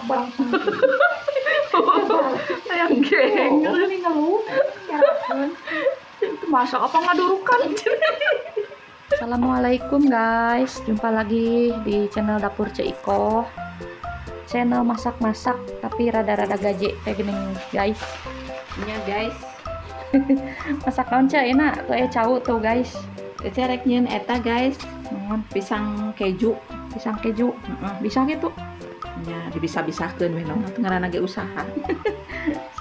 Ngobang. Hayang geng. Oh, ini ngeluh. Itu masak apa ngadurukan? Assalamualaikum guys, jumpa lagi di channel Dapur Ceu Ikoh. Channel masak-masak tapi rada-rada gaje kayak gini guys. Nya guys, Masak naon, Ceu, enak tuh cau tuh guys. Ece rek nyieun eta guys, Naon? Pisang keju. Pisang keju. Heeh. Bisa gitu. Nya dibisa-bisakeun we nong, ngaranna ge usaha.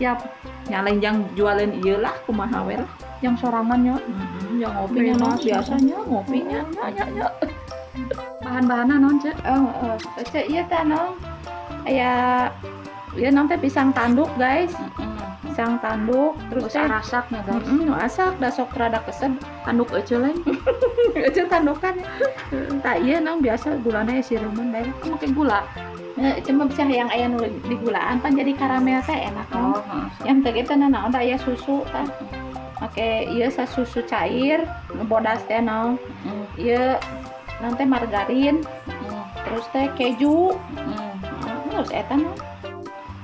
Siap. Nya lain jang jualan ieu lah, kumaha we lah. Yang sorangan ya. Heeh, yang ngopinya nong, Bebas. Biasanya ngopinya. Nya nya nya. Bahan-bahannya naon, Ceu? Oh, oh. Ece ieu teh nong. Aya ieu nong teh pisang tanduk guys. Pisang tanduk terus Terus teh arasaknya guys. Heeh, nu asak da sok rada kesed. Tanduk aja lain. Ece tandukan. Tah ieu nong biasa gulana ya siruman bae. Pakai gula. Nah, cuma bisa yang aya nu digulaan pan jadi karamel teh enak nong. Oh, Yang teh kita naon da aya susu tah. Make ieu sa susu cair nu bodas teh nong. Ieu nanti margarin, terus teh keju. Terus eta nong.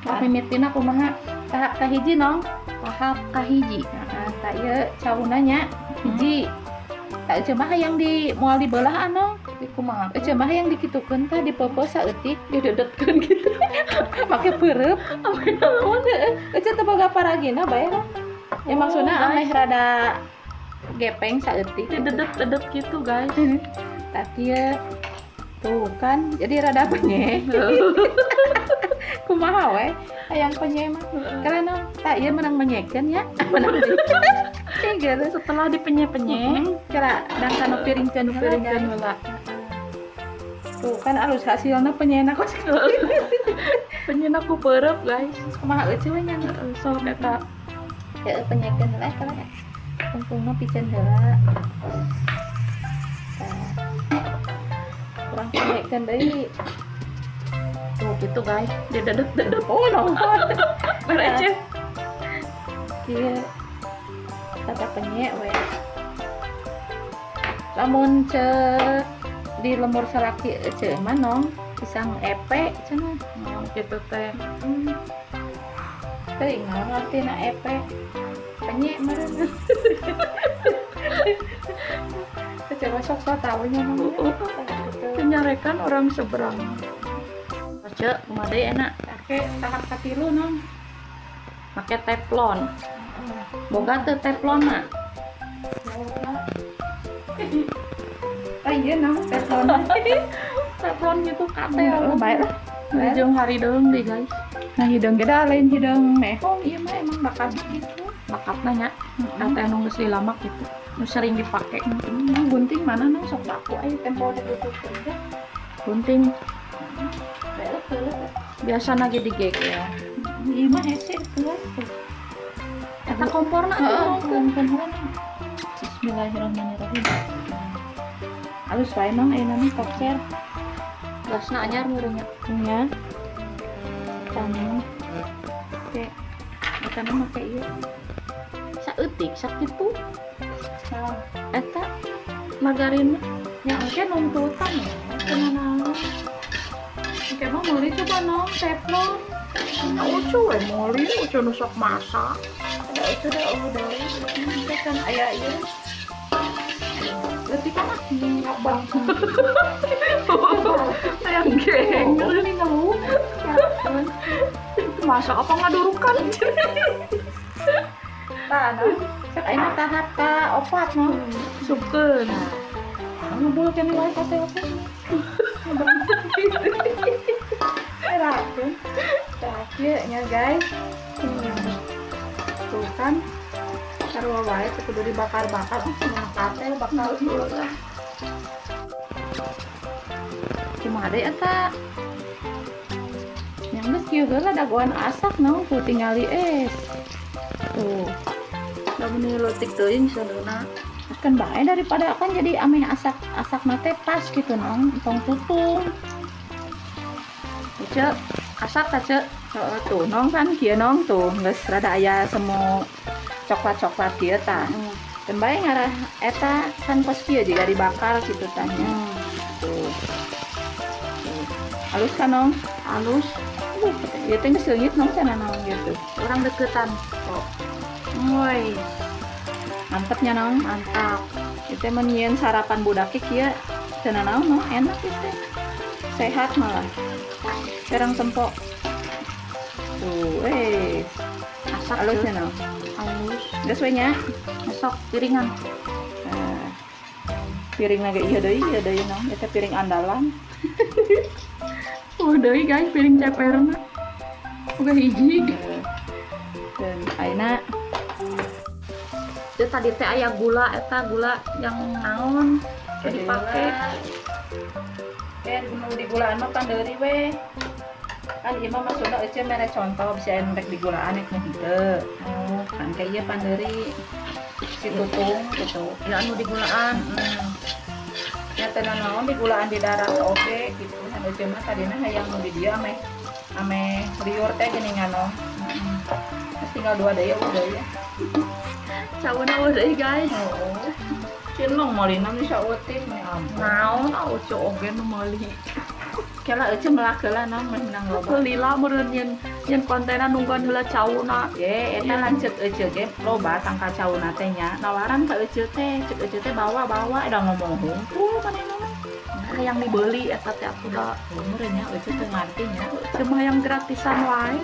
Tapi mimitina kumaha? Tahap kahiji nong. Tahap kahiji. Heeh, tah ieu cauna nya hiji. Tah ece mah hayang di moal dibelah nong. Tapi kumaha? Ece mah hayang dikitukeun tah, dipeupeus saeutik. Didedetkeun gitu. Make peureub. Naon heueuh. Ece teu boga paragina bae lah. Ya Oh, maksudna guys. ameh rada gepeng saeutik. Didedet-dedet gitu guys. Tah kieu. Tuh kan jadi rada penye. Kumaha we hayang penye mah. Karena tah ieu menang menyekeun ya. Menang kayak gitu. Setelah dipenye-penye, Heeh, kira dang kanu piringkeun heula, piringkeun guys. Heula. Tuh kan alus hasilna penyena kos. Penyena ku peureub guys. Kumaha euceu we nya. Sok eta. Ya penyekeun heula kala. Tungtungna piceun heula. Tah. Kurang penyekeun deui. Tuh gitu guys. Didedet-dedet. Oh, nongol. Mere Kieu. Tata penyek we. Lamun ce di lembur salaki ece mah nong pisang epe cenah. Oh, gitu teh. Teuing naon artina epe. Penyek meureun. Ece mah sok sok tau nya nong. Gitu. Kenyarekan orang seberang. Ceu, kumaha deui enak? Oke, tahap katilu nong. Make teflon. Boga teu teflon mah? Ah iya nong, teflon. Teflon gitu kate. Oh, baik lah. Jeung harideung deui guys. Nah, hideung ge da lain hideung mehong ieu mah emang bakal gitu. Bakatna nya. Kate anu geus dilamak gitu. Nu sering dipake. Nong, gunting mana nong, sok baku aya tempo ditutupkeun teh. Gunting Baik lah, keuleuh. Biasa lagi digegel. Ieu mah hese keluar tuh. Eta komporna Heeh, tuh. Keun heula nong. Bismillahirrahmanirrahim. Halus wae nong ayeuna mah tokcer. Gasna anyar meureun nya. Nya. Tangan. Oke. Eta mah make ieu. Saeutik sakitu Naon? Eta margarin. Ya engke nungtutan ya. Cenah naon. Engke mah meuli coba nong teflon. Nya ucu we meuli, ucu nu sok masak. Ada itu dah, oh deui. Engke kan aya ieu. Leutik kan ah. Ngobang. Hayang geng. Oh, ini ngeluh. Itu masak apa ngadurukan? Tah, nong. Sok ayeuna tahap ka opat nong. Supkeun. Ngebul keneh wae kate oke. Erakeun. Tah kieu nya guys. Tuh kan. Sarua wae teu kudu dibakar-bakar, oh semua kate bakal ieu lah. Kumaha deui eta? Yang geus kieu heula dagoan asak naon tuh tingali es. Tuh. Da meuni leutik teuing saneuna. Kan bae daripada kan jadi ameh asak asak teh pas gitu nong, tong tutung. Ceu, asak ta, Ceu? Heeh, tuh nong kan kieu nong, tuh geus rada aya semu coklat-coklat kieu tah. Keun bae ngarah eta kan kos kieu jiga dibakar gitu tah nya. Tuh. Tuh. Halus kan nong? Halus. Aduh, ieu teh geus leungit nong cenah naon gitu. Urang deketan. Oh. Woi, mantepnya nong. Mantap. Itu mah nyieun sarapan budak kieu cenah naon no, enak itu. Sehat malah. Serang tempo. Tuh, Asak halus nya nong. Halus. Geus we nya. Sok piringan. Piring lagi iya deui nong. Eta piring andalan. Oh deui guys, piring ceperna. Udah hiji. Dan ayeuna itu tadi teh aya gula eta gula yang naon dipake. Nu digulaan mah pandeuri we. Kan ieu mah maksudna euceun mere contoh bisa anu rek digulaan rek nu henteu. Oh, kan kayak ieu pandeuri si tutung gitu. Ya anu digulaan. Ya teh naon digulaan di darat oge gitu. Kan euceun mah tadina hayang nu di dieu ameh liur teh geuningan no. Terus tinggal 2 deui udah ya. Cauna eueuh deui guys. Heeh. Cinlong meulina mah saueutik mah ampun. Naon eueuh oge nu meuli. Kela euceun melak heula naon meh menang loba. Lila meureun nyen kontenan nungguan heula cauna. Ye, eta lanceuk euceun ge loba tangkal cauna teh nya. Nawaran ka euceun teh, ceuk euceun teh bawa-bawa da ngomong hungkul manehna mah. Hayang dibeli eta teh atuh da. Meureun nya euceun teu ngarti nya. Cuma hayang gratisan wae.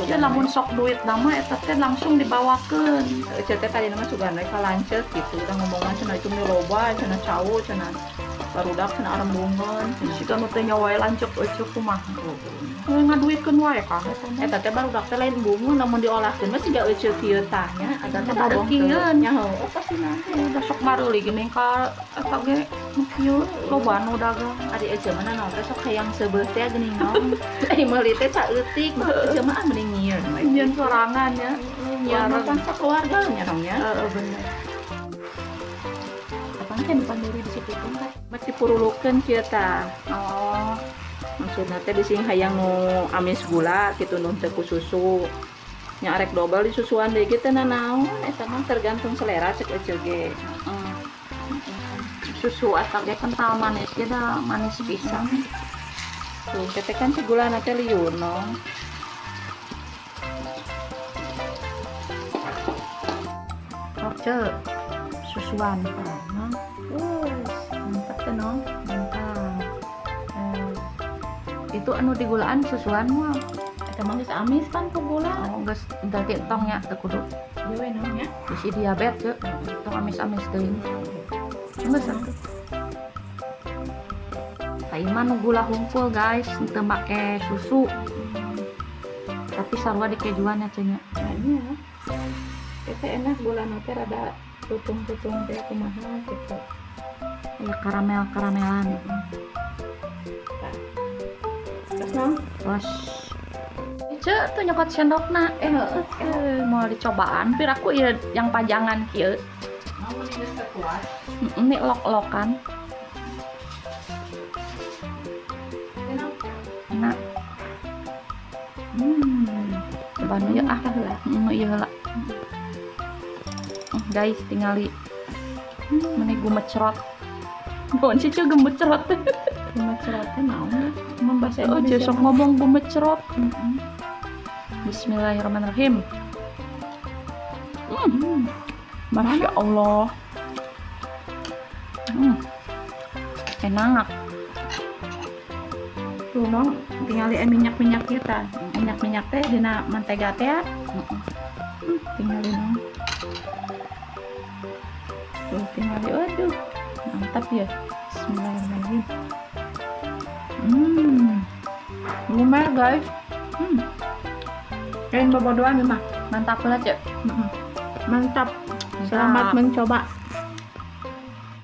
Ya lamun sok duit nama eta teh langsung dibawakeun. Euceun teh tadina mah sugan we ka lanceuk gitu. Udah ngomongan cenah itu mah loba, cenah cau, cenah barudak cenah arembungeun. Siga nu teh nyawa lanceuk euceun kumaha. Ngaduitkeun wae ka eta mah. Eta teh barudak teh lain bungun lamun diolahkeun mah siga euceun kieu tah nya. Eta teh Bareukieun nya heueuh pasti nanti. Udah sok bareuli geuning ka eta ge nu kieu loba nu dagang. Ari euceun mah naon teh sok hayang seubeuh teh geuning naon. Ai meuli teh saeutik, euceun mah mending nyieun we. Nyieun sorangan nya. Nyieun mah kan sakeluarga nya dong nya. Heeh bener. Apaan kan panduri di situ teh? Mesti purulukeun kieu tah. Oh. Maksudna teh bisi hayang nu amis gula kitu nu teu ku susu. Nya arek dobel di susuan deui ge teu nanaon, eta mah tergantung selera cek euceun ge. Susu eta ge kental manis ge da manis pisan. Tuh, teh kan cek gulana teh liur no. Oke, susuan. Nah, mantap teh no. Mantap. Itu anu digulaan susuan mah. Eta mah geus amis kan ku gula. Oh, geus berarti entong nya teu kudu. Ieu we naon nya? Bisi diabetes ye. Tong amis-amis teuing. Geus atuh. Tah ieu mah nu gula hungkul guys, teu make susu. Tapi sarua dikejuan nya cenah. Nah, iya. Eta enak gulana teh rada tutung-tutung teh kumaha gitu. Ya karamel-karamelan. Terus nong? Terus. Cek tuh nyokot sendokna. Mau dicobaan piraku ieu yang pajangan kieu. Mau geus teu kuat. Ini lok-lokan. Enak. Coba nu ieu ah heula. Nu ieu heula. Guys, tingali. Meni gumecrot. Naon sih ceu gumecrot? Gumecrot teh naon? Mun bahasa Indonesia. Oh, sok ngomong gumecrot. Bismillahirrahmanirrahim. Masya Allah. Enak. Tuh nong, tingali minyak-minyak kita. Minyak-minyak teh dina mentega teh. Tingali nong. Tuh tingali, aduh. Mantap ya. Bismillahirrahmanirrahim. Lumer guys. Kalian bobodoan mah. Mantap banget ya. Mantap. Selamat mencoba.